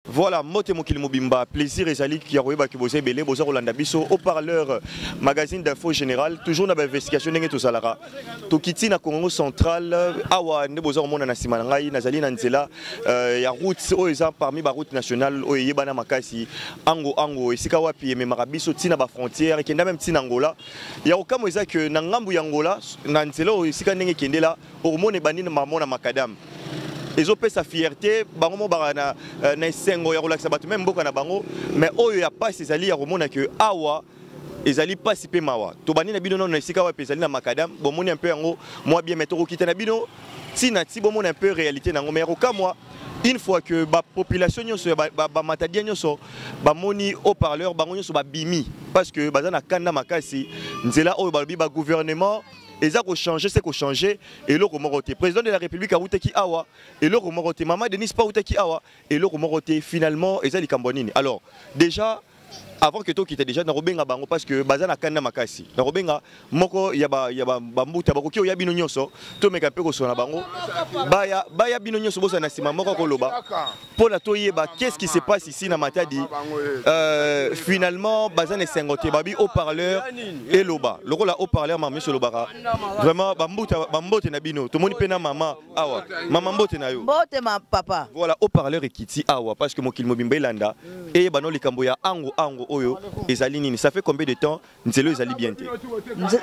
Voilà, mbote mokili mobimba, plaisir ezali ya koyeba ke boza ebele, boza kolanda biso haut-parleur magazine d'info générale, toujours na ba investigation ndenge tozalaka. Tokiti na Congo central, awa nde boza komona na sima na ngai, nazali na nzela euh, ya route oyo eza parmi ba route nationale oyo eyebana makasi, ango ango esika wapi ememaka biso tina ba frontière, ekenda même tina Angola. Ya kokamwa eza ke na ngambu ya Angola, na nzela oyo esika ndenge ekendela okomona ebandi na mamona macadam ezopesa fierté bango mo baka na, euh, na esengo ya kolakisa bato meme mboka na bango mais oyo ya pasi ezali ya komona ke awa ezali pasi mpe mawa tobandi na bino nano na esika wapi ezali na macadam bomoni un peu yango mwa bien mais tokokita na bino ntina ti bomona un peu réalité na yango mais ya kokamwa une fois que bapopulation nyonso ya bamatadien nyonso bamoni haut parleur bango nyonso babimi parce que baza na kanda makasi nzela oyo balobi bagouvernement eza ko changer c'est ko changer eloko moko te président de la république awutaki awa eloko moko te mama Denise pa awutaki awa eloko moko te finalement eza likambo nini alors déjà avant que tokita déjà nakobenga bango parce que baza na kanda makasi nakobenga moko ya bambuta bakoki oya bino nyonso tomeka mpe kosona bango baya baya bino nyonso bozala na nsima moko akoloba mpo na toyeba qu'est-ce qui se passe ici na Matadi euh, finalement baza na esengo te babi haut parleur eloba lokola haut parleur mama miso elobaka vraiment bambuta bambote na bino tomoni mpe na mama awa mama mbote na yo mbote ma papa voilà haut parleur ekiti awa parce que mokili mobimba elanda eyeba no likambo ya ango ango oyo ezali nini ça fait combien de temps nzela ezali bien te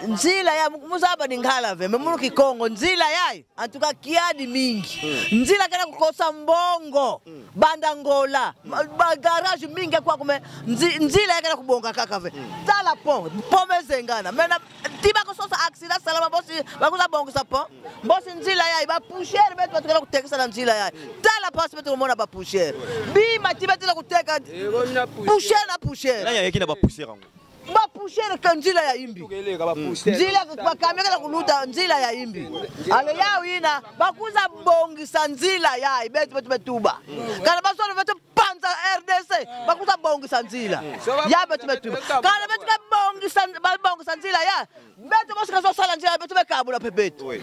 nzila ya muzaba ni ngala ve me munu kikongo nzila yayi en tout cas kiadi mingi hmm. nzila kana kukosa mbongo hmm. banda ngola ba garage mingi kwa kume nzila yakana kubonga kaka ve hmm. tala pont pont mezengana mena tiba kososa accident salama bosi bakuza bongisa pont mbosi nzila yayi ba poussière betu batukela kutekisa na nzila yayi tala pasi betu komona ba poussière bima tiba tila kuteka poussière na poussière nani ayaki na ba poussière yango bapushere ka nzila ya imbi nzila bakamekela kuluta nzila ya imbi ale yawu ina bakuza bongisa nzila yayi betu betu betuba kana basolo betu panza rdc bakuza bongisa nzila ya betu betuba kana betu kabongisa babongisa nzila ya betu bosika zosala nzila betu bekabula pe betu eh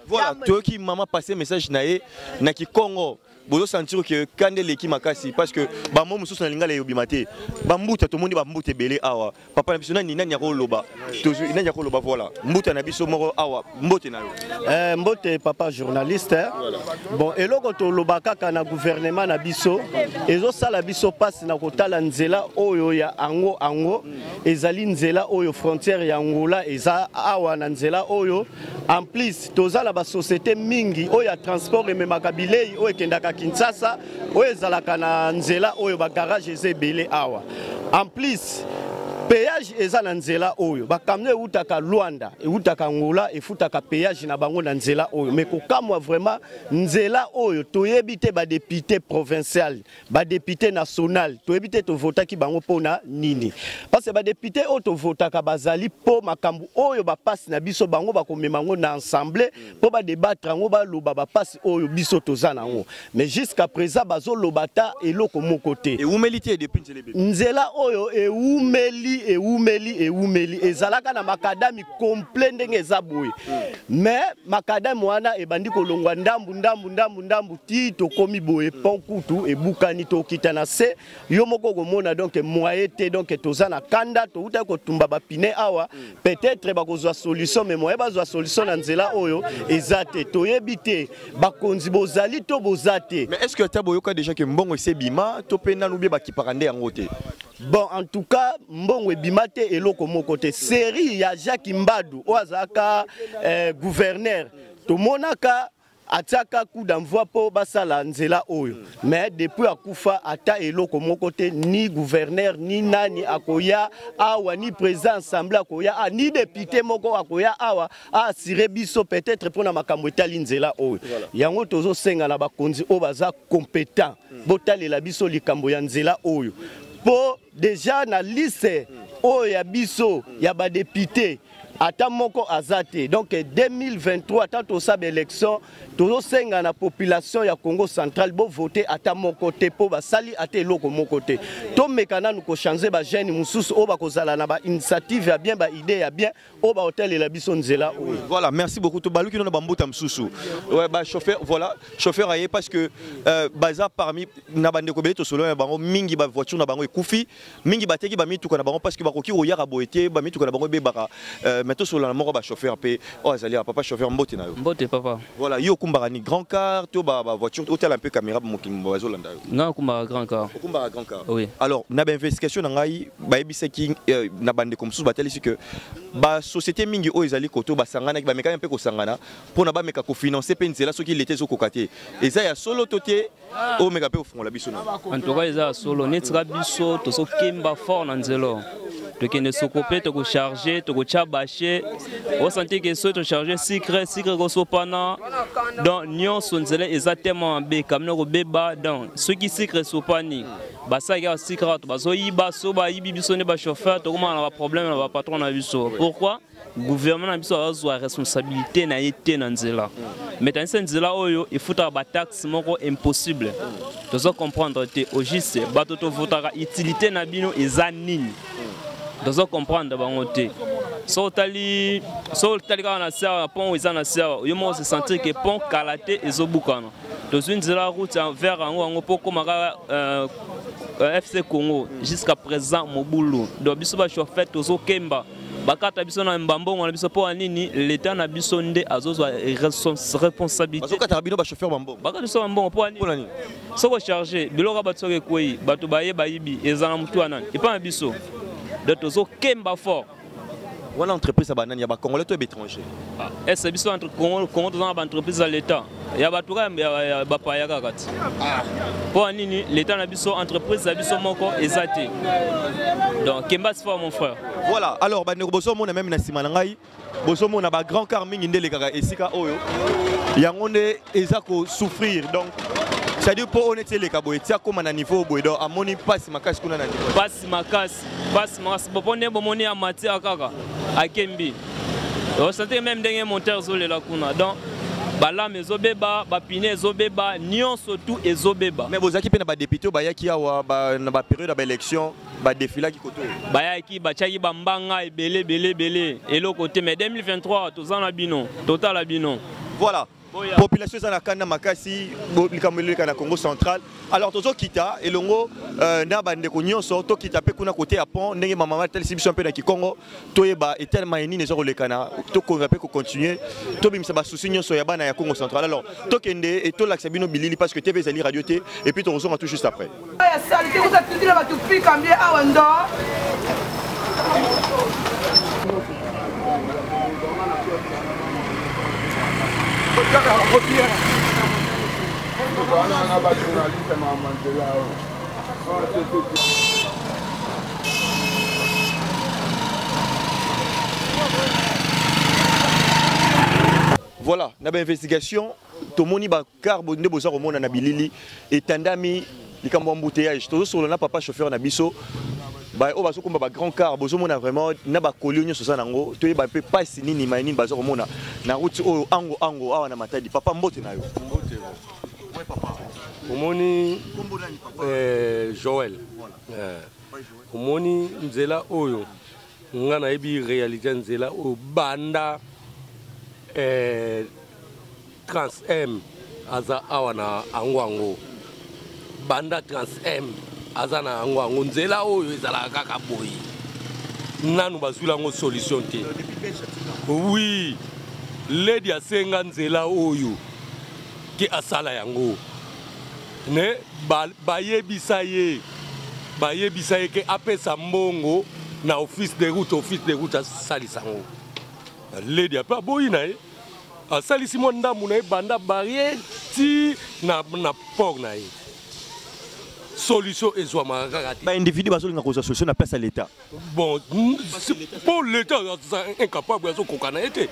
voilà toyoki mama passe message na ye na kikongo bozo sentir que kanda eleki makasi parce que bamo mosusu na lingala eyobima te bambuta tomoni bambuta ebele awa papa na biso nani nani akoloba tozwi nani akoloba voilà mbuta na biso moko awa mbote na yo eh, mbote papa journaliste voilà. bon eloko toloba kaka na gouvernement na biso ezosala biso mpasi na kotala nzela oyo ya ango ango ezali nzela oyo frontière ya angola eza awa na nzela oyo En plus, toza na ba société mingi oyo ya transport ememaka bilei oyo ekendaka Kinshasa, oyo ezalaka na nzela oyo ba garage eza ebele awa. En plus, péage eza na nzela oyo ba camion eutaka Luanda, eutaka Angola, efutaka péage na bango na nzela oyo. Mais kokamwa vraiment nzela oyo toyebi te ba député provincial ba député national toyebi te tovotaki bango mpo na nini parce que ba député oyo tovotaka bazali mpo makambo oyo bapasi na biso bango bakomema yango na assemblée mpo badebatre yango baloba bapasi oyo biso toza na yango mais jusqu'à présent bazoloba ata eloko moko te ewumeli te depuis nzela ebebi nzela oyo ewumeli ewumeli ewumeli ezalaka na makadami complet ndenge eza boye mais makadami wana ebandi kolongwa ndambu ndambu ndambu ndambu ti tokomi boye pont kutu ebukani tokita na se yo moko okomona donc moyen te donc toza na kanda toutaki kotumba bapine awa peut-être bakozwa solution mais moyen bazwa solution na nzela oyo eza te toyebi te bakonzi bozali to boza te mais est ce que ata boyoka déjà ke mbongo esi ebima to mpe nanu bie bakipaka nde yango te bon en tout cas mbongo ebima te eloko moko te série ya jacques mbadu oyo azalaka eh, gouverneur tomonaka atiaka coup d'envoi mpo basala nzela oyo mais depuis akufa ata eloko moko te ni gouverneur ni nani akoya awa ni président assemblée akoya ah, ni député moko akoya awa aasire biso peut-être mpo na makambo etali nzela oyo yango tozosenga na bakonzi oyo baza compétent botalela biso likambo ya nzela oyo mpo deja na liste oyo ya biso ya badepute. Ata moko aza te. Donc 2023 ata tosala baélection, tozosenga na population ya Congo central bovote ata moko te, mpo basali ata eloko moko te. Tomeka nanu kochange bajeune mosusu oyo bakozala na bainitiative ya bien, baidée ya bien, oyo baotalela biso nzela oyo. Voilà, merci beaucoup. Tobaluki na bambuta mosusu. Ouais, ba chauffeur, voilà, chauffeur aye parce que baza parmi na bandeko ebele tosolo na bango mingi, ba voiture na bango ekufi mingi, bateki bamituka na bango parce que bakoki koyaka boye te, bamituka na bango ebebaka. Mais tosolola na moko ba chauffeur mpe oyo azali awa. Papa chauffeur, mbote na yo. Mbote, papa. Voilà, yo okumbaka ni grand car to ba voiture? Otala un peu caméra, mokili bazolanda yo. Nga okumbaka grand car. Okumbaka grand car? Oui. Alors, na bainvestigation na ngai, bayebisaki na bandeko mosusu, batalisi que basociété mingi oyo ezali koto basanganaki, bamekaki mpe kosangana mpona bameka kofinancer mpe nzela soki leta ezokoka te. Eza ya solo to te? Oyo meka mpe kofungola biso na. En tout cas, eza ya solo. Neti ka biso tozokemba fort na nzela, tokende soko mpe tokocharge, tokotya bâche, osentir ke soki tocharge sucre, sucre kosopana. Donc nyonso nzela eza tellement mabe, camion kobeba. Donc soki sucre esopani, basalaki kaka sucre, bato bazoyiba. So bayibi biso nde bachauffeur tokomaka na baproblème na bapatron na biso. Pourquoi gouvernement na biso azwa responsabilité na ye te na nzela? Mais tandis nzela oyo efutaka bataxe moko impossible, tozo comprendre te. Au juste, bato tovotaka, utilité na bino eza nini? Tozo comprendre bango te. So otali kaka na se awa, pont eza na se awa, yo moko se sentir ke pont kala te ezobukana. Tozwi nzela route vers yango mpo okóma kaka FC Congo, jusqu'à présent mobulu. Donc biso bachauffeur tozokemba, bakata biso na mbambongo na biso. Mpo ya nini? Leta na biso nde azozwa responsabilité. Bazokataka bino bachauffeur bambongo? Bakata biso bambongo. Mpo ya nini? Nini? Soki ocharge biloko ya bato, soki ekwei, bato baye bayibi, eza na motu ya nani? Epai na biso. Donc tozokemba fort. Wana entreprise ya banani? Ya bacongolais to ya baétranger? Ese biso entre Congo toza na baentreprise ya leta, ya bato kaka, ya bapaya kaka ti. Mpo ya nini leta na biso, entreprise ya biso moko eza te? Donc kemba fort, mon frère. Voilà, alors bandeko, bozomona même na nsima na ngai, bozomona bagrand car mingi nde elekaka esika oyo, yango nde eza kosouffrir. Donc c'est-à-dire mpo oyo neti eleka boye ti akóma na niveau boye, donc amoni mpasi makasi kuna na niveau. Pasi makasi, pasi makasi. Bopo nde bomoni ya matia kaka akembi, osentir même ndenge monteur ezolela kuna. Donc balame ezobeba, bapine ezobeba, nyonso tu ezobeba. Mais bozalaki mpe na badéputé oyo bayaki awa na bapériode ya baélection, badefilaki koto oyo. Bayaki, batiaki bambanga ebele ebele ebele, eloko te. Mais 2023 toza na bino, totala bino. Voilà. Boya. Population eza na kanda makasi, likambo eleka na Congo central. Alors tozokita elongo na bandeko nyonso, tokita mpe kuna kote ya pont, ndenge mama atalisi biso mpe na kikongo, toyeba etelema nini eza kolekana, tokonga mpe kocontinue, tobimisa basusi nyonso ya bana ya Congo central. Alors tokende e tolakisa bino bilili parce que TV ezali radio te, et puis tokozonga tout juste après. Ya saleté kuta tutila bato pika mbie awa ndo. Voilà, na bainvestigation tomoni bacar nde boza komona na bilili etandami, likambo ya embouteillage. Tozosolola na papa chauffeur na biso, oyo bazokomba bagrand car. Bozomona vraiment na bakolio nyonso oza nango, toyeba mpe pasi nini, mai nini baza komona na route oyo ango ango awa na Matadi. Papa, mbote na yo. Omoni Joel, omoni nzela oyo, nga nayebi réalité ya nzela oyo banda Trans M aza awa na ango ango. Banda Trans M aza na yango yango, nzela oyo ezalaka kaka boye, nanu bazwila yango solution te. Oui, ledi asenga nzela oyo ke asala yango ne bayebisa ye, bayebisa ye ke apesa mbongo na office de route, office de route asalisa yango. Ledi ape aboyi na ye, asalisi mwa ndambu na ye banda barrière ti na port na ye. Solution ezwamaka kaka te. Baindividu bazolinga kozwa solution na place ya l'État. Bon, mpo l'État aza incapable, azokoka na ye te,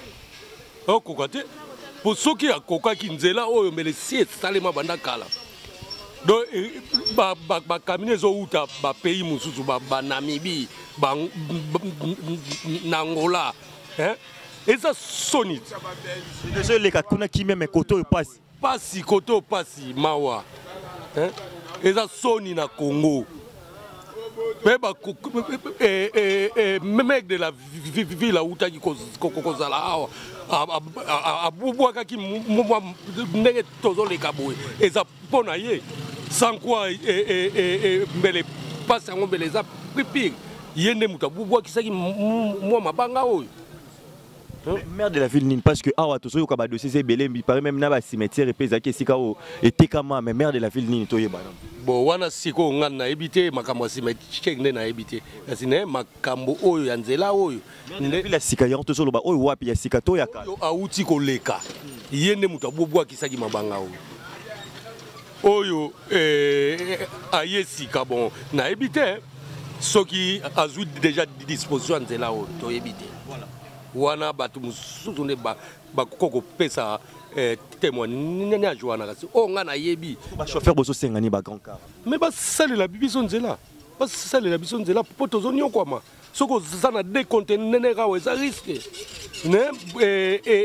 akoka te, mpo soki akokaki, nzela oyo mbele si esalema banda kala. Donc bakamini ezowuta bapays mosusu, banamibie, na Angola. Hein? Eza soni. Ezoleka kuna kimia, mais kote oyo pasi. Pasi kote oyo pasi mawa. Hein? Eza soni na Congo. Mpe mec de la ville autaki kozala awa, abubwakaki mwa ndenge tozoleka boye, eza mpo na ye. Sans quoi mbele pasi yango mbele eza pire. Ye nde moto abubwakisaki mwa mabanga oyo. Maire de la ville nini? Parce que awa tozoyoka badossier eza ebele, paraît même na bacimetière epe ezalaki esika oyo etekama. Mais maire de la ville nini, toyeba nano. Bon, wana sikoyo nga nayebi te. Makambo ya cimetière nde nayebi te, kasi naye makambo oyo ya nzela oyo. Nde ville ya sika yango tozoloba oyo wapi? Ya sika to ya kala? Oyo awuti koleka, ye nde moto abobwakisaki mabanga oyo. Oyo aye sika, bon, nayebi te soki azwi déjà disposition ya nzela oyo, toyebi te. Wana bato mosusu nde bakoki kopesa témoignage wana, kasi oyo nga nayebi. Bachauffeur bozosenga nini, bagrand car? Mais basalela biso nzela, basalela biso nzela mpo tozonyokwama. Soki oza na deux conteneur awa, eza risque. Ne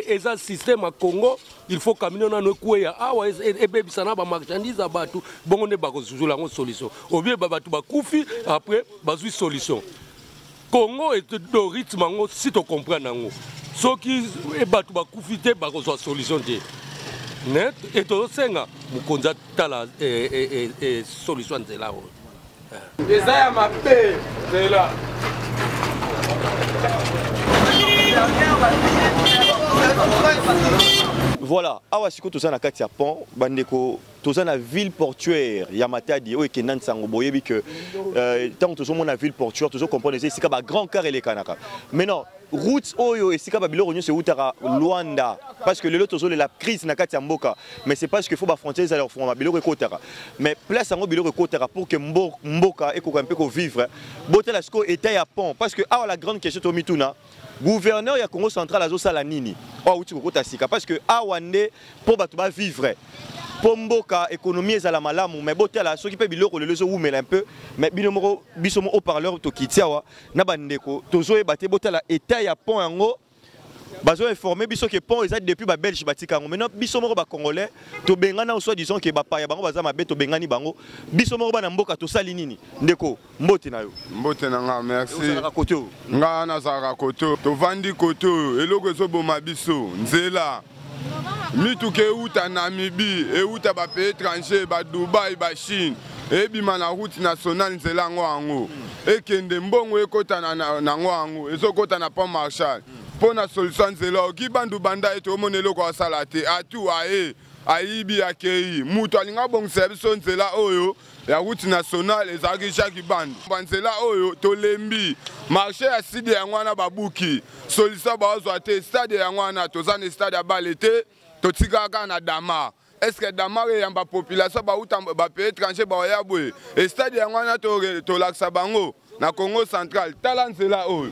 eza système ya Congo, il faut camion nano ekweya awa, ebebisa na bamarchandise ya bato, bongo nde bakozwela yango solution. Obie bato bakufi, après bazwi solution. Congo do rythme yango, si tocomprendre yango, soki bato bakufi te, bakozwa solution te. Ne e tozosenga mokonzi atala solution ya nzela oyo. Eza ya mabe nzela. Voilà, awa sikoyo toza na kati ya pont. Bandeko, toza na ville portuaire ya Matadi oyo ekenda nsango. Boyebi ke ntango tozomona ville portuaire, tozocomprendre eza esika bagrand car elekanaka. Maintenant, route oyo esika babiloko nyonso eutaka Lwanda, parce que lelo tozolela crise na kati ya mboka, mais c'est parce que faut bafrontière ezala kofungama, biloko ekotaka. Mais place yango biloko ekotaka pour que mboka ekoka mpe kovivre. Botala sikoyo état ya pont, parce que awa la grande question tomituna: gouverneur ya Congo Central azosala nini oyo awuti kokota sika? Parce que awa nde mpo bato bavivre, mpo mboka économie ezala malamu. Mais botala soki mpe biloko lelo ezowumela un peu. Mais bino moko, biso mo haut-parleur, tokiti awa na bandeko, tozoyeba te. Botala état ya pont yango. Bazoinforme biso ke pont eza depuis babelge batika yango. Maintenant, biso moko bacongolais tobengana, soit disant ke bapaya bango baza mabe, tobengani bango. Biso moko bana mboka tosali nini? Ndeko, mbote na yo. Mbote na nga, merci. Ozalaka kote oyo? Nga nazalaka kote oyo, tovandi kote oyo. Eloko ezoboma biso, nzela. Mituka euta Namibie, euta bapays étranger, badubai, bachine, ebima na route nationale. Nzela yango ekende, mbongo ekota nango, yango ezokota na pont Marshal. Mpo na solution ya nzela oyo, bandu banda ete omona eloko asala te. Atu aye, ayibi, akei. Moto alingi abongisela biso nzela oyo ya route nationale ezalaki Jacques Bandu. Banzela oyo tolembi. Marché ya sidi yango wana babuki, solution bazwa te. Stade yango wana, toza na stade ya bale te, totikaka kaka na damar. Est ce que damar eyamba population bauta bapays étranger baoya boye? Stade yango wana tolakisa bango na Congo Central. Tala nzela oyo,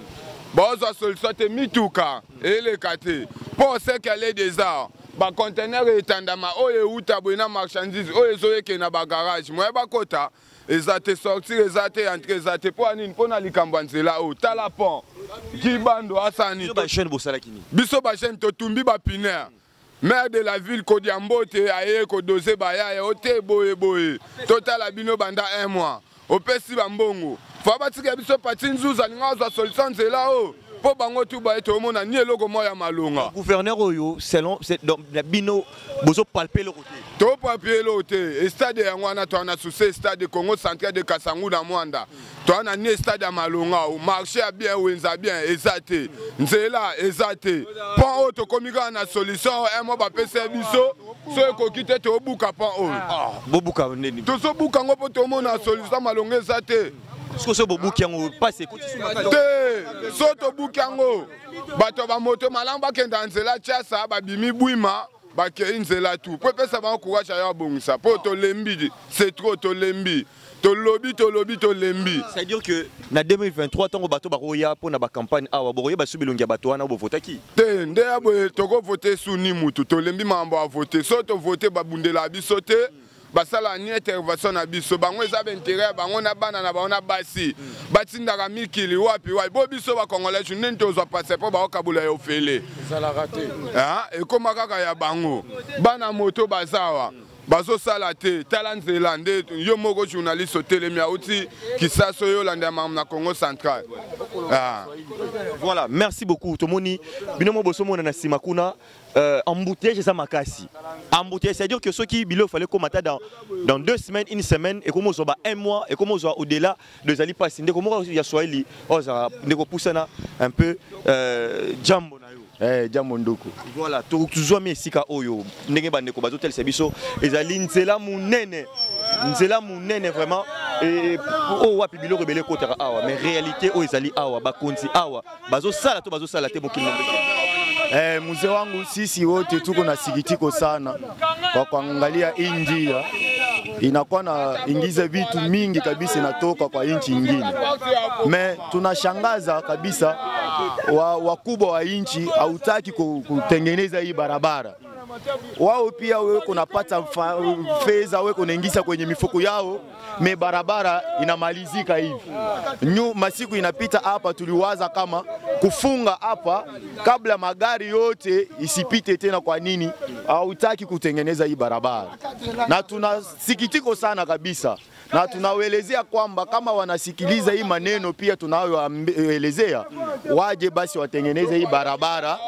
bazwa solution te. Mituka eleka te mpo sekele des arts, baconteneur etandama oyo euta boye na marchandise oyo ezoyeke na bagarage, moye bakota eza te, sortir eza te, entrée eza te. Mpo ya nini? Mpo na likambo ya nzela oyo. Tala pont Kibando asani. Bajeune, bosalaki nini? Biso bajeune totumbi bapneu. Maire de la ville kodia mbote, aye kodose bayaya ote boye boye. Totala bino banda un mois, opesi bambongo fa batika biso. Pati nzuzu alinga azwa solution nzela oyo mpo bango tu baye, toomona ni eloko moko ya malonga. Gouverneur oyo, selon donc na bino, bozopalpe eloko te? Topalpe eloko te. Stade yango wana, toa na succès stade Congo Central de Kasangu na Mwanda, toa na ni stade ya malonga. Marché ya bien, wenza bien eza te, nzela eza te. Pont oyo tokomi kaka na solution mo bapesa biso. So ekoki te, tobuka pont oyo. Bobuka nini? Tozobuka yango mpo tomona solution malonga eza te. Soki so bobuki yango, pasi ekoti? Te, so tobuki yango, bato ya bamoto malamu bakenda nzela tiasa, babimi bwima, bakei nzela tu mpo epesa bango courage ayo abongisa, mpo tolembi, c'est trop, tolembi, tolobi, tolobi, tolembi. C'est-à-dire que na 2023, ntango bato bakoya mpo na bacampagne awa, bokoyeba so bilongi ya bato wana bovotaki? Te, nde ya boye tokovote suni mutu. Tolembi makambo ya vote. So tovote, babundela biso te. Basala ni intervention na biso. Bango eza ba intérêt ya bango na bana na bango na basi. Batindaka mikili wapi wapi. Bo biso ba congolais nini tozwa passeport baokabula ya ofele. Ezalaka te. Ah, ekoma kaka ya bango. Bana moto bazawa. Bazosala te. Tala nzela nde yo moko journaliste otelemi auti Kisasa oyo olanda ya makambo na Congo central. Ah. Voilà, merci beaucoup. Tomoni bino mo bosomona na sima kuna embouteillage eza makasi. Embouteillage, c'est-à-dire que ceux qui bilo fallait komata dans 2 semaines, une semaine et comme ba un mois et comme au-delà de zali passe ndeko moko ya Swahili oza ndeko pusana un peu jambo na yo. Eh, jambo nduku. Voilà, tozwami esika oyo ndenge bandeko bazotelisa biso ezali nzela monene, nzela monene vraiment oyo wapi biloko ebele ekotaka awa, mais réalité oyo ezali awa, bakonzi awa bazosala to bazosala te, mokili mobimba? Eh, mzee wangu, sisi wote tuko na sikitiko sana kwa kuangalia hii njia inakuwa na ingiza vitu mingi kabisa inatoka kwa nchi ingine. Me tunashangaza kabisa wakubwa wa nchi hautaki kutengeneza hii barabara. Wao pia wewe kunapata fedha, wewe kunaingiza kwenye mifuko yao, me barabara inamalizika hivi. Nyu masiku inapita hapa, tuliwaza kama kufunga hapa kabla magari yote isipite tena. Kwa nini hautaki kutengeneza hii barabara? Na tunasikitiko sana kabisa, na tunawelezea kwamba kama wanasikiliza hii maneno pia tunayoelezea, waje basi watengeneze hii barabara.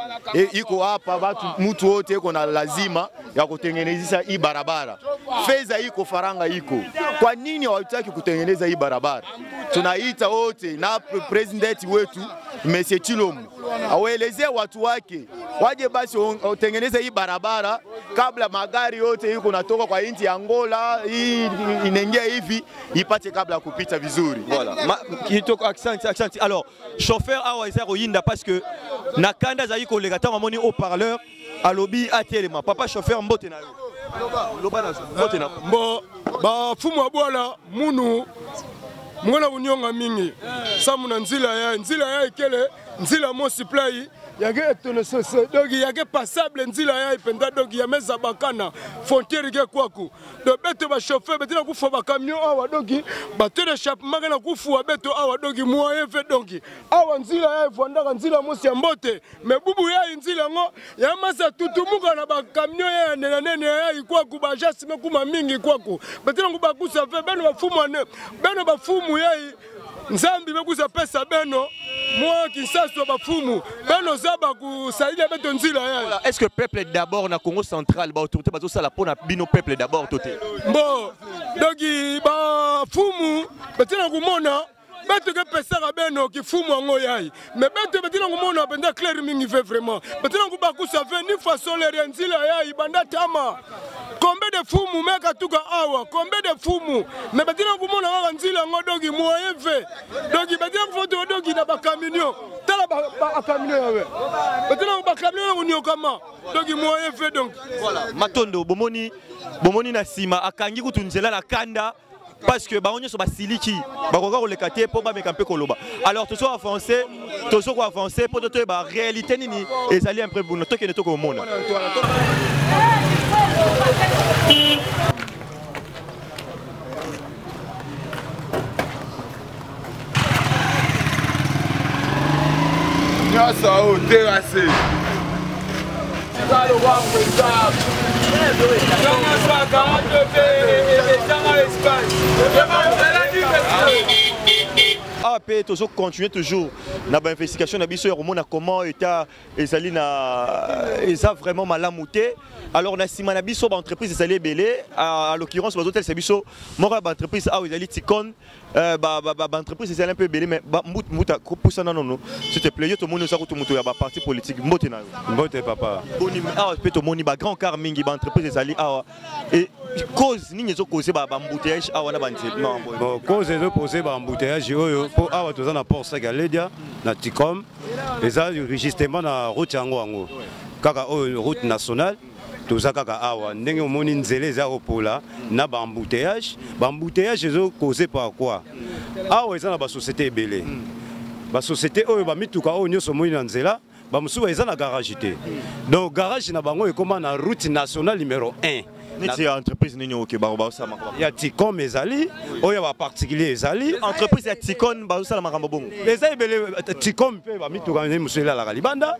Iko hapa watu, mtu wote iko na lazima ya kutengeneza hii barabara. Fedha iko, faranga iko, kwa nini hawataki kutengeneza hii barabara? Tunaita wote na president wetu Monsieur Tshilombo awelezee watu wake waje basi watengeneze hii barabara kabla magari yote iko natoka kwa nchi ya Angola hii inaingia hivi ipate kabla ya kupita vizuri. Voilà. Kitoko, accent, accent. Alors, chauffeur awa eza koyinda parce que na kanda azali koleka ntango amoni haut-parleur, alobi atelema. Papa chauffeur, mbote na yo. Loba na mbote na. Mbo bafumu ya bwala munu mungana kunyonga mingi samu na nzila ya nzila ya ekele nzila mosi plai yake etonesese, donc yake passable nzila ya mpenza, donc ya meza bakana frontière ke kwaku. Donc beto bachauffeur betina kufa bacamion awa, donc bateau d'échappement ke na kufuwa beto awa, donc moyen ve. Donc awa nzila ya evwandaka nzila mosi ya mbote, me bubu ya nzila yango ya masa tutumuka na bacamion ya nene nene ya ikwaku baagence mekuma mingi kwaku betina ngu bakusa ve beno bafumu ane beno bafumu yai nzambi bekuza pesa beno mwa kinsaso bafumu beno za bakusaidia beto nzila yayo. Voilà. Est-ce que peuple d'abord na Congo central, ba autorité bazosala pona bino peuple d'abord to te? Mbo donc bafumu betina kumona beto ke pesaka beno kifumu yango yai, me beto betina kumona mpenza clair mingi ve vraiment betina kubakusa ve ni façon ya nzila yai banda tama. Combien de fumu meka tuka awa, combien de fumu me betina kumona kaka nzila yango, donc moyen ve, donc betina kufoto, donc na bacamion, tala bacamion yawe betina bacamion na kuniokama, donc moyen ve donc. Voilà. Matondo, bomoni bomoni na nsima akangi kutu nzela na kanda parce que bango nyonso basiliki, bakoka koleka te mpo bameka mpe koloba. Alors tozo avance, tozo koavance mpo to toyeba réalité nini ezali un peu buna. Tokende tokomona. Nyonso oyo terrasse. Awa mpe tozocontinue toujours na bainvestigation na biso ya komona comment état ezali na eza vraiment malamu te. Alors na nsima na biso baentreprise ezali ebele, à l'occurrence bazotalisa biso moko ya baentreprise awa ezali Ticon. Baentreprise ezali un peu ebele, mais mbuta pusana nono s'il te plaît. Yo tomoni oza kutu moto ya baparti politique, mbote na yo. Mbote papa. Boni awa mpe tomoni bagrand car mingi, baentreprise ezali awa, et cause nini ezocause baembouteillage awa na banzela? Bon, cause ezopose baembouteillage oyo mpo awa toza na port sec ya Ledia na Ticom, eza justement na route yango kaka oyo route nationale. Toza kaka awa ndenge omoni nzela eza kopola na baembouteillage. Baembouteillage ezocause par quoi? Awa eza na basociété ebele, basociété oyo bamituka oyo nyonso omoni na nzela, bamosusu eza na garage te, donc garage na bango ekóma na route nationale numéro 1. Neti ya entreprise nini oke bazosala makambo ya Ticom ezali, oyo ya baparticulier ezali. Entreprise ya Ticom bazosala makambo bongo? Eza ebele. Ticom mpe bamituka nde mosusu elalaka libanda,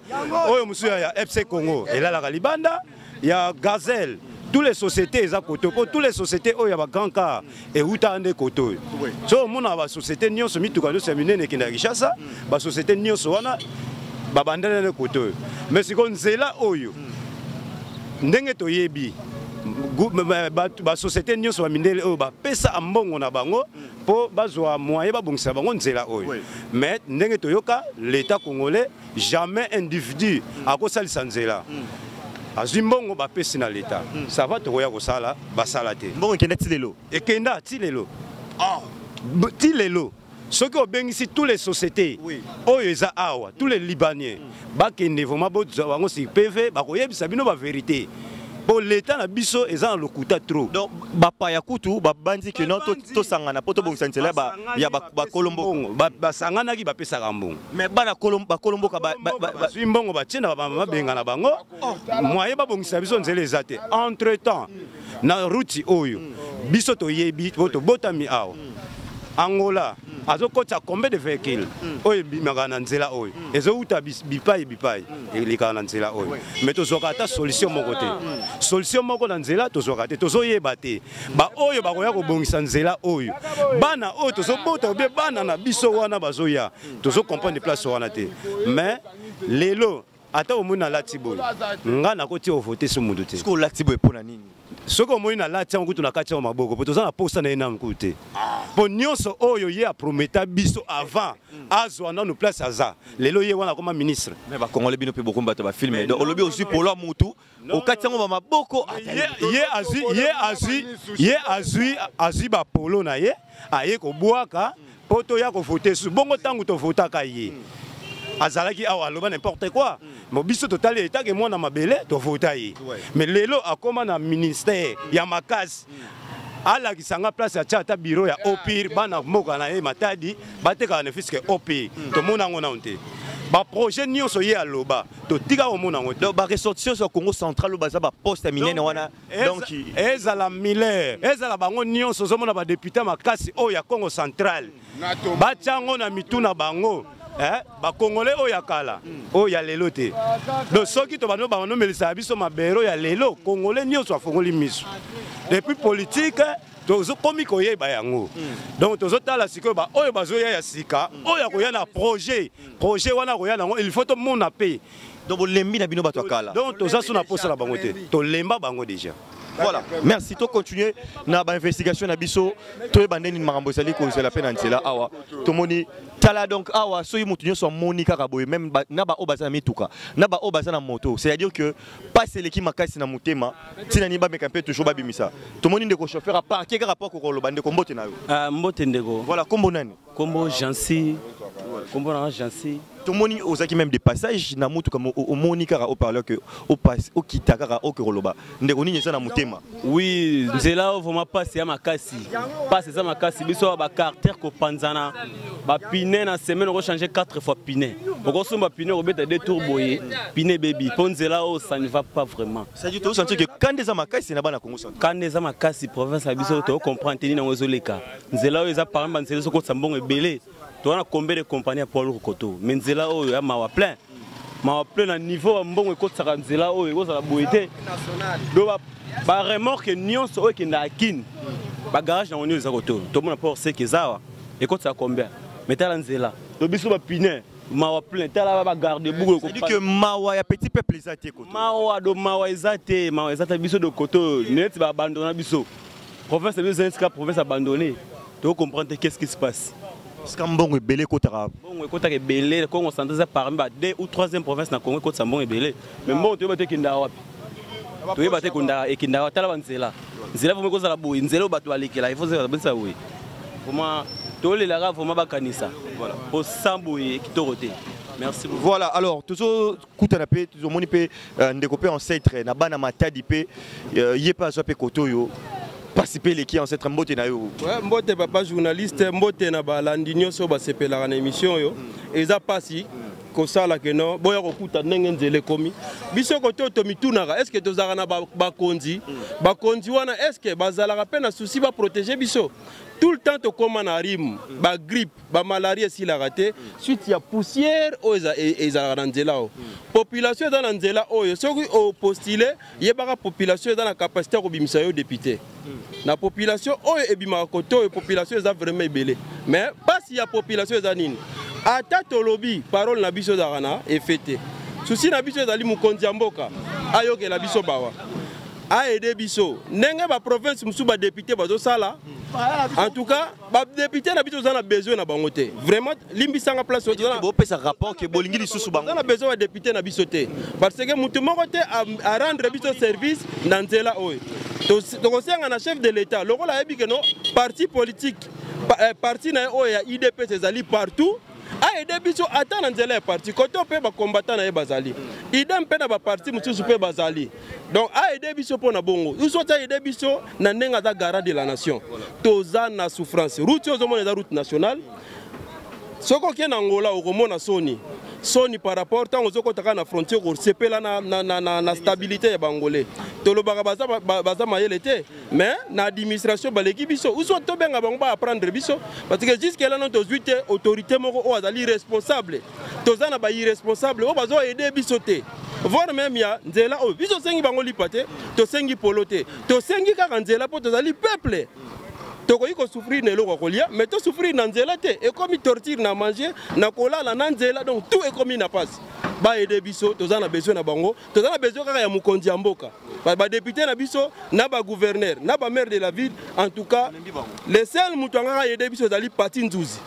oyo mosusu ya FC Congo elalaka libanda, ya Gazelle, tous les sociétés eza kote, mpo tous les sociétés oyo ya bagrand car eutaka nde kote oyo. So omonaka basociété nyonso, mituka nyonso ya minene ekendaka Kinshasa, basociété nyonso wana babandani nde kote oyo. Mais sikoyo nzela oyo, ndenge toyebi, basociété nyonso bamindele oyo bapesa mbongo na bango mpo bazwa moyen babongisa bango nzela oyo. Mais ndenge toyoka, l'État congolais, jamais individu akosalisa nzela. Azwi mbongo, bapesi na l'État, ça va, tokoya kosala, basala te. Mbongo ekenda ti lelo? Ekenda ti lelo, ti lelo. Soki obengisi tous les sociétés oyo eza awa, tous les Libanais bakende vraiment, bozwa bango sur PV, bakoyebisa bino bavérité, mpo l'État na biso eza na lokuta trop. Donc bapaya kutu babandi ke non, tosangana mpo tobongisa nzela ya bakolombo. Basanganaki, bapesaka mbongo. Mais bana bakolomboka? Bazwi mbongo, batie na babenga na bango, moyen babongisa biso nzela eza te. Entre temps, na route oyo biso toyebi po tobotami awa, Angola azokotisa combien de véhicule oyo ebimaka na nzela oyo, ezowuta bipai bipai, elekaka na nzela oyo, mais tozwaka ata solution moko te. Solution moko na nzela tozwaka te. Tozoyeba te baoyo bakoya kobongisa nzela oyo, bana oyo tozobota obie bana na biso wana bazoya, tozocomprendre place wana te. Mais lelo ata omoni nalati boye, nga nakoti ovote so mutu te. Soki olati boye, mpo na nini? Soki omoni nalati yango kutu na kati yango maboko, po toza na posa na ye nanu kutu te, mpo nyonso oyo ye aprometa biso avant azwa nanu place aza lelo, ye wana akoma ministre. Mais bacongolais, bino mpe bokomi bato bafilme. Donc olobi ozwi polo ya mutu, okati yango bamaboko? Ye azwi, ye azwi, ye azwi, azwi bapolo na ye, aye kobwaka mpo toya kovote su bongo. Ntango tovotaka ye, azalaki awa, aloba n'importe quoi. Mo biso totali etake mwana mabele, tovota ye. Mais lelo akóma na ministère ya makasi, alakisa nga place atia ata bureau ya OPIR, bana mboka na ye Matadi batekaka ne fût-ce que OPIR, tomona yango nano te. Baprojet nyonso ye aloba, totika komona yango te. Donc baressortissants ya Congo Central oyo baza baposte ya minene wana, donc ezala Miller, ezala bango nyonso, ozomona badéputé makasi oyo ya Congo Central, batia yango na mitu na bango, bakongolais oyo ya kala, oyo ya lelo te. Donc soki to bano banomelisaka biso mabero ya lelo, congolais nyonso afongoli miso. Depuis politique tozokomi koyeba yango. Donc tozotala sikoyo baoyo bazoya ya sika, oyo akoya na projet, projet wana akoya nango, il faut tomona mpe. Donc bolembi na bino bato ya kala? Donc toza so na posa na bango te, tolemba bango déjà. Voilà, merci. Tocontinue na bainvestigation na biso, toyeba nde nini makambo ezali kozela mpe na nzela awa. Tomoni, tala, donc awa soki motu nyonso amoni kaka boye, même na baoyo baza na mituka, na baoyo baza na moto, c'est-à-dire que pasi eleki makasi na motema. Ntina nini bameka mpe toujours babimisa? Tomoni ndeko chauffeur aparke kaka po akokoloba. Ndeko, mbote na yo. Ah, mbote ndeko. Voilà, kombo nani? Kombo Jansi, kombo nanga Jansi. Tomoni ozalaki même de passage na mutuka, omoni kaka haut-parleur que okita kaka oke koloba. Ndeko, nini eza na motema? Oui, nzela oyo vraiment pasi ya makasi, pasi eza makasi. Biso awa bacarter kopanzana bapine, na semaine okochange 4 fois pine, okosomba pine, okobeta deux tours boye, pine ebebi, mpo nzela oyo ça ne va pas vraiment. C'est-à-dire tozosentir que kanda eza makasi na bana Congo Central. Kanda eza makasi. Province ya biso, tocomprendre te nini yango ezoleka. Nzela oyo eza parmi banzela ezokotisa mbongo ebele. Toza na combien de compagnie ya poids lourd koto, mais nzela oyo ya mawa plein, mawa plein. Na niveau ya mbongo ekotisaka, nzela oyo ekozala boye te. Donc baremorque nyonso oyo ekendaka Kine, bagarage yango nyonso eza koto. Tomona port sec eza awa, ekotisaka combien? Mais tala nzela to biso, bapine, mawa plein. Tala bagarde buku. C'est-à-dire que mawa ya petit peuple eza te koto? Mawa do, mawa eza te, mawa eza te. Biso do koto neti baabandona biso. Province na biso eza esika province abandonné. Tocomprendre te qu'est-ce qui se passe. Sika mbongo ebele ekotaka. Mbongo ekotaka ebele. Congo Central eza parmi ba deux ou troisième province na Congo ekotisa mbongo ebele, mais mbongo toyeba te ekendaka wapi, toyeba te ekendaka wapi. Tala banzela, nzela vraiment ekozala boye, nzela oyo bato balekela, il faut bonisa boye. Vraiment tolelaka, vraiment bakanisa po sans boye kitoko te. Merci beaucoup. Voilà, alors tozokutana mpe, tozomoni mpe ndeko mpe ancêtre na bana Matadi mpe, ye mpe azwa mpe kote oyo pasi mpe eleki. Ancêtre, mbote na yo. Ouais, mbote papa journaliste, mbote na balandi nyonso oyo basepelaka na émission oyo. Eza pasi. kosala ke no boya kokuta ndenge nzela ekomi biso kote oyo tomitunaka estce tozalaka na bakonzi bakonzi wana estce bazalaka mpe na souci baprotege biso tout le temps tokóma na rime bagrippe bamalarie esilaka te suite ya poussière oyo e, ezalaka na nzela oyo population eza na nzela oyo soki opostule yebaka population eza na capacité ya kobimisa yo député na population oyo ebimaka kote oyo population eza vraiment ebele mais mpasi ya population eza nini ata tolobi parole na biso ezalaka na effet te susi na biso ezali mokonzi ya mboka ayokela biso bawa aide biso ndenge baprovince mosusu badepute bazosala en tout cas badepute na biso toza na besoin na bango te vraiment limbisanga place bopesa rapport ke bolingi lisusu bango toza na besoin badepute na biso te parce que motu moko te arendre biso service na nzela oyo tokosenga na chef de l'état lokola ayebi ke no parti politique eh, parti na ye oyo ya idps ezali partout aide biso ata na nzela ya parti kote mpe bakombata na ye bazali idem mpe na baparti mosusu mpe bazali donc aide biso mpo na bongo soit aide biso na ndenge aza garant de la nation toza na souffrance route oyo ozomona eza route nationale soki okei na angola okomona soni soni par rapport ntango ozokota kaka na frontière kosepela na, na, na, na, na stabilité ya baangolais tolobaka baza, baza mayele te mais na administration baleki biso uso tobenga bango baapprendre biso parce que jusque là no tozwi te autorité moko oyo azali responsable toza na bairresponsable oyo bazo aide biso te voire même ya nzela oyo biso tosengi bango lipa te tosengi polo te tosengi kaka nzela mpo tozali peuple tokoki kosouffrir na eloko ya kolia mais tosouffrir na nzela te ekomi torture na manger na kolala na nzela donc tout ekomi na pasi baede biso toza na besoin na bango toza na besoin kaka ya mokonzi ya mboka badepute na biso na bagouverneur na bamaire de la ville en tout cas le seul moto angaka ayede biso ezali pati nzuzi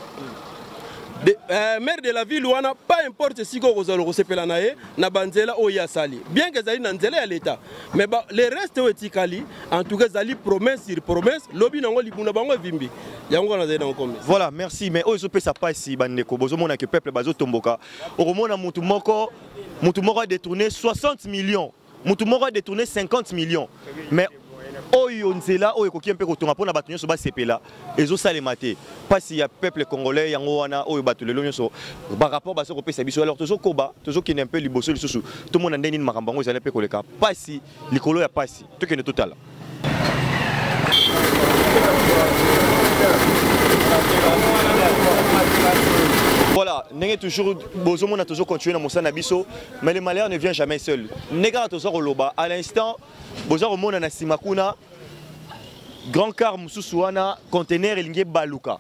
de, euh, maire de la ville wana pas importe esika okozala okosepela na ye na banzela oyo ye asali bien que ezali na nzela ya leta mais ba, le reste oyo etikali en tout cas ezali promesse sur promesse lobi nango libu na bango evimbi yango wana azali nango comme voilà merci mais oyo ezopesa mpasi bandeko bozomona ke peuple bazotomboka okomona motu moko motu moko adetourne 60 millions motu moko adetourne 50 millions mais oyo nzela oyo ekoki mpe kotonga mpona bato nyonso basepela ezosalema te mpasi ya peuple congolais yango wana oyo bato lelo nyonso barapport baza kopesa biso alors tozokoba tozokende mpe liboso lisusu tomona ndenge nini makambo yango ezali mpe koleka mpasi likolo ya mpasi tokende totala Voilà, ndenge toujours bozomona toujours continuer na mosala na biso, mais le malheur ne vient jamais seul. Ndenge kaka toza koloba à l'instant boza komona na sima kuna grand car mosusu wana conteneur elingi ebaluka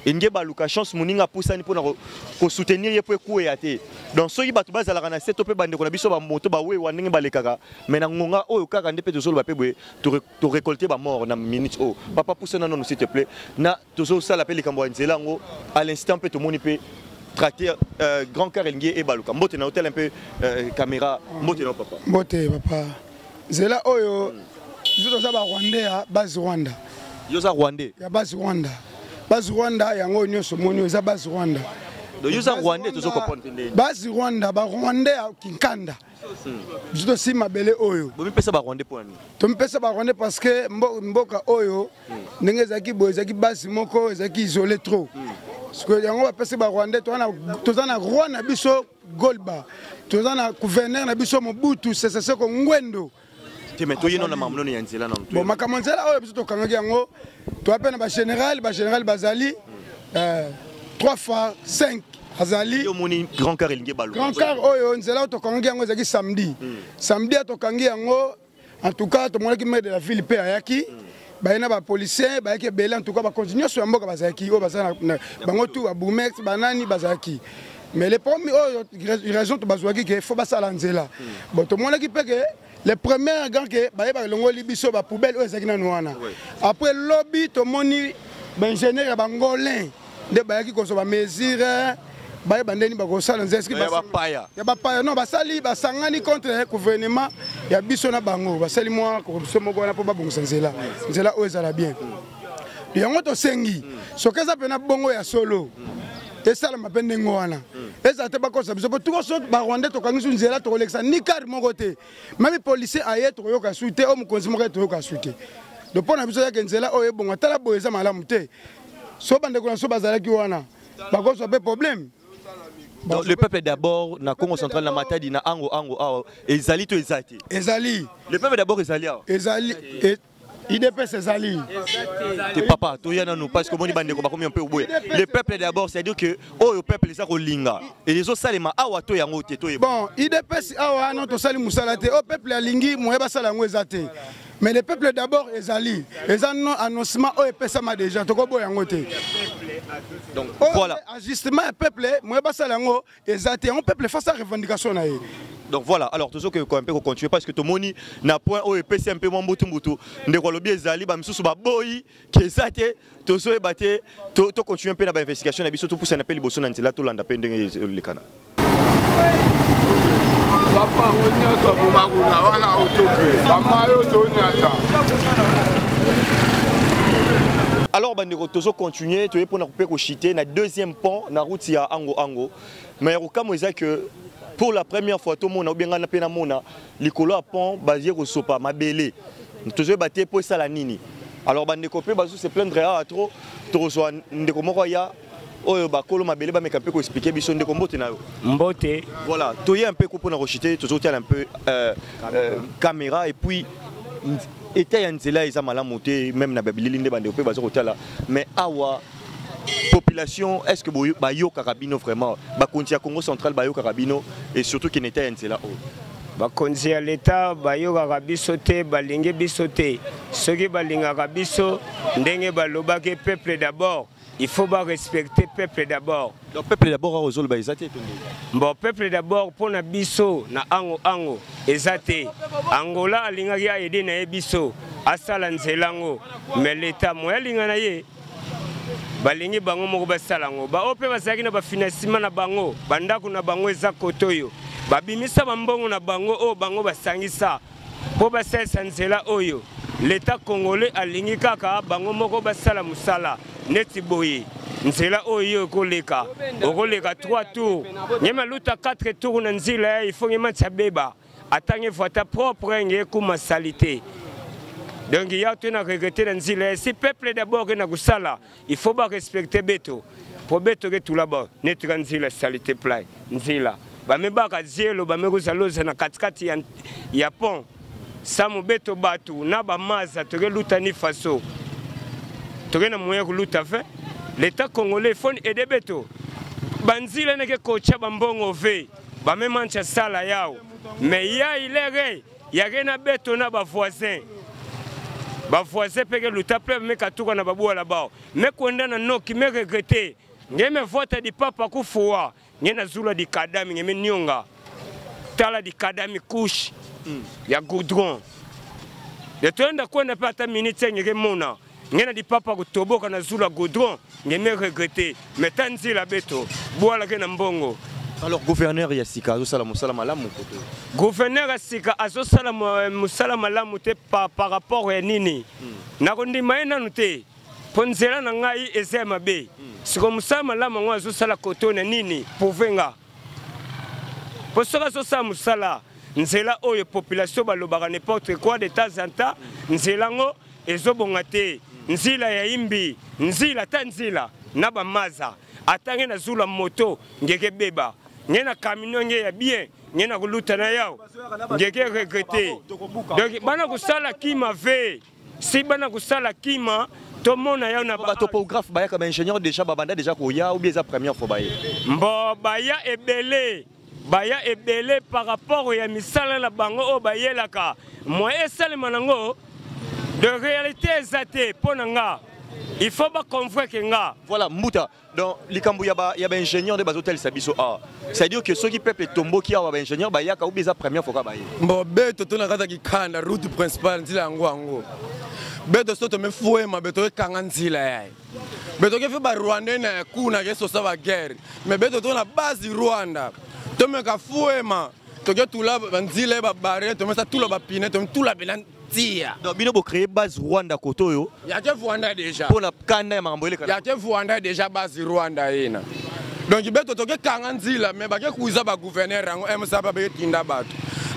elingi ebaluka chance moninga apusani mpona kosoutenir ye mpo ekweya te donc soki bato bazalaka na se to mpe bandeko na biso bamoto bawewa ndenge balekaka mais na ngonga oyo kaka nde mpe tozoloba mpe boye torecolte bamort na minute oyo papa pusana nano s'il te plaît na tozosala mpe likambo ya nzela yango à l'instant mpe tomoni mpe tracteur euh, grand car elingi ebaluka mbote na hôtel un peu euh, caméra mbote na papa mbote papa nzela oyo biso toza ba rwandais ya base rwanda yo oza rwandais ya base rwanda base rwanda yango oyo nyonso omoni oyo eza base rwanda donc yo oza rwandais tozo comprendre te ndenge base rwanda ba rwandais ya kinkanda biso tosi mabele oyo bomipesa ba rwandais mpo na nini tomipesa ba rwandais parce que mboka oyo ndenge ezalaki boye ezalaki base moko ezalaki isole trop sikoyo yango bapesi ba rwandais toza na roi na biso golba toza na gouverneur na biso mobutu sese seko ngwendo te mais toye nano na makambo nano ya nzela nano bon makambo ya nzela oyo biso tokangaki yango toya mpe na bagénéral bagénéral bazali 3 euh, fois 5 azali omoni grand car elingi ebalo grand car oyo nzela oyo tokangaki yango ezalaki samedi hmm. samedi ya tokangi yango en tout cas tomonaki maire de la ville mpe ayaki baye na bapolicier bayaki ebele en tout cas bakonzi nyonso ya mboka bazalaki oyo baza bango tu babourgmestre banani bazalaki mais le premier oyo raison to bazwaki ke faut basala nzela hmm. bon tomonaki mpe ke le premier grand ke baye balongoli biso bapoubelle oyo ezalaki nanu wana après lobi tomoni baingénieur ya bangolin nde bayaki kozwa bamesure bayeba ndeni bakosala nzela ya bapaya non basali basangani contre gouvernement ya biso na bango basali mwa corruption moko wana mpo babongisa nzela nzela oyo ezala bien yango tosengi soki eza mpena bongo ya solo esalama mpe ndenge wana ezala te bakosa biso mpo tukoso barwandais tokangi su nzela tokolekisa ni kare moko te meme policier aye tokoyoka su te oyo mokonzi moko aye toyoka su te do mpo na biso yake nzela oyo ebonga tala boye eza malamu te so bandeko na biso bazalaki wana bakozwa mpe problème. Donc, le peuple d'abord na Congo central na Matadi na Ango Ango awa ezali to eza te? Ezali. Le peuple d'abord ezali awa. Ezali. UDPS ezali. Te papa, toya nanu parce que omoni bandeko bakomi un peu oboya. Le peuple d'abord, c'est-à-dire que oyo peuple eza kolinga et ezosalema awa to yango te toyeba. Bon, UDPS awa wana tosali mosala te. Oyo peuple alingi moye basala yango eza te. Mais le peuple d'abord ezali. Eza non annoncement oyo epesama déjà tokoboya yango te. Donc voilà. Ajustement ya peuple moye basala yango eza te. Yango peuple face à revendication na ye. Donc voilà, alors toujours que un peu continuer parce que tomoni na point oyo epesi un peu mwa mbutu mbutu ndeko alobi ezali ba misusu baboyi ke eza te tozoyeba te to to continuer mpe na ba investigation na biso topusana mpe liboso na nzela tolanda mpe ndenge elekana. Bapango nyonso boma kuna wana otoke bamayo tonyata. Alors bandeko tozo continuer toye mpona mpe kochite na deuxième pont na route ya Ango Ango, mais kokamwa eza que pour la première fois tomona ou bien ngai mpe namona likolo ya pont baye kosopa mabele, tozoyeba te mpo esala nini. Alors bandeko mpe bazo se plaindre awa trop, tokozwa ndeko moko aya oyo bakolo mabele bameka mpe koexplike biso. Ndeko, mbote na yo. Mbote. Voilà, toye un peu mpona kochite, tozotala un peu caméra et puis état ya nzela eza malamu te, même na babilili nde bandeko mpe baza kotala. Mais awa population, est ce que bayokaka bino vraiment? Bakonzi ya Congo central bayokaka bino? Et surtout kene état ya nzela oyo? Bakonzi ya leta bayokaka biso te, balingi biso te. Soki balingaka biso ndenge balobaki peuple d'abord, il faut barespecter peuple d'abord. Donc peuple d'abord awa ozoloba eza te to ndenge? Bon, peuple d'abord mpo na biso na Ango Ango eza te. Angola alingaki aede na ye biso asala nzela yango, mais leta moye alinga na ye balingi bango moko basala yango. Baoyo mpe bazalaki na bafinancement na bango, bandako na bango eza kote oyo babimisa bambongo na bango oyo bango basangisa mpo basalisa nzela oyo. Leta congolais alingi kaka bango moko basala mosala neti boye. Nzela oyo yo ekoleka, okoleka 3 tours nge maluta 4 tours na nzela ya ifo nge matisa beba ata nge voita propre nge ekuma salite. Donc ya to na regrete na nzela ya si peuple d'abord ke na kosala, il faut ba respecter beto po beto ke tula ba neti ka nzela salite play nzela bamebaka zielo bamekozaloza na katikati ya pont samu beto bato na bamaza toke luta ni faso toke na moyen koluta fe. L'état congolais faut aider beto banzila neke kocha bambongo ve bamemancha sala yao mais ya ilere yake na beto na bavoisin bavoisin mpe ke luta mpe mekatuka na babwala bao mekwenda na noki meregrete nge mevota dipapa kufuwa nge nazula dikadami nge menionga tala dikadami couche ya goudron de toyenda kwenda mpe ata minute ngeke mona nge na dipapa kutoboka na zula goudron nge me regrete me ta nzela beto bwala ke na mbongo. Alors gouverneur ya sika azosala mosala malamu koto? Gouverneur ya sika azosala mosala malamu te par rapport ya nini? Nakondima ye nanu te mpo nzela na ngai eza ya mabe. Siko mosala malamu yango azosala koto na nini? Prouve nga mpo soki azosala mosala nzela oyo population balobaka n'importe quoi de temps en temps, nzela yango ezobonga te. Nzila ya imbi nzila ata nzila na bamaza ata nge nazula moto ngeke beba nge na camion nge ya bien nge na koluta na yao ngeke regrete. Donc bana kosala kima ve si bana kosala kima tomona yao na batopographe bayaka, baingénieur déjà babanda déjà koya ou bien eza première fois baye? Mbo baya ebele, baya ebele par rapport ya misala na bango oyo bayelaka moye esalema nango de réalité eza te. Mpo na nga il faut baconvaincre nga. Voilà mbuta, donc likambo ya ba ya baingénieur nde bazotalisa biso awa, c'est-à-dire que soki peuple etomboki awa, baingénieur bayaka ou bien eza première fois ka baye? Mbo beto to na kati ya kikanda route principale nzela yango yango beto so tomefuema beto ekanga nzela yaye beto ke fe barwandais na kuna ke sosa baguerre mais beto to na base Rwanda tomeka fuema toke tula banzela ye babare tomesa tula bapine tometula pena tia. Donc bino bocréer base Rwanda koto oyo? Yake Rwanda déjà. Mpona kanda ya makambo elekana. Yake Rwanda déjà base Rwanda yena. Donc beto toke kanga nzila mais bake kuiza ba gouverneur yango MSA bake tinda bato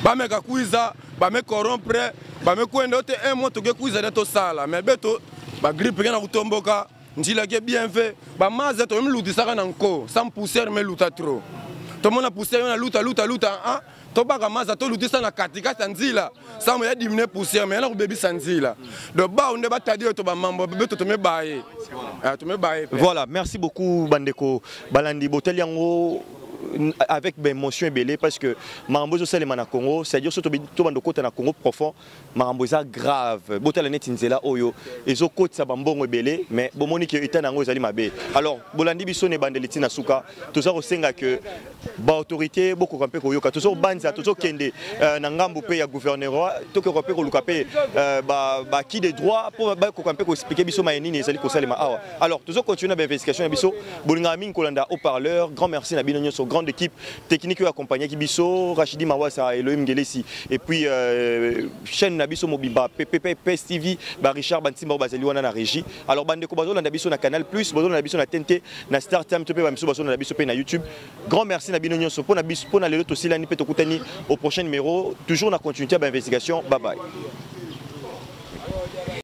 bameka kuiza bame corrompre bame kwenda ote un mois toke kuiza nde tosala mais beto bagrippe ke na kutomboka nzila ke bien fait bamaza tomilutisaka na nko sans poussière meluta trop. Tomona poussière yo na luta luta luta ah tobaka maza tolutisa na katikati ya nzila sango ya diminue poussière mais yana kobebisa nzila donc bao nde batadi oyo to bamambo beto tomebaye ah, tomebaye Voilà, merci beaucoup bandeko balandi botali yango avec baémotion ebele parce que makambo ezosalema na Congo, c'est-à-dire so tobanda okota na Congo profond, makambo eza grave. Botala neti nzela oyo ezokotisa bambongo ebele, mais bomoni ke eta na yango ezali mabe. Alors bolandi biso na ebandeli ntina suka, toza kosenga ke baautorité bokoka mpe koyoka. Tozobanza tozokende na ngambo mpe ya gouvernorat, tokoka mpe koluka mpe baki de droit mpo bakoka mpe koexplike biso maye nini ezali kosalema awa. Alors tozocontinue na bainvestigation na biso. Bolingaka mingi kolanda haut parleur. Grand merci na bino nyonso, grande équipe technique oyo accompagnaki biso, Rachidi Mawasa, Elohim Ngelesi, et puis chaîne na biso mobimba PPPS TV, ba Richard Bantimba oyo bazali wana na régie. Alors bandeko bazolanda biso na Canal Plus, bazolanda biso na TNT, na Star Time, to mpe bamiso bazolanda biso mpe na YouTube. Grand merci na bino nyonso mpo na biso mpo na lelo. Tosilani mpe tokutani au prochain numéro, toujours na continuité ya bainvestigation. Bye bye.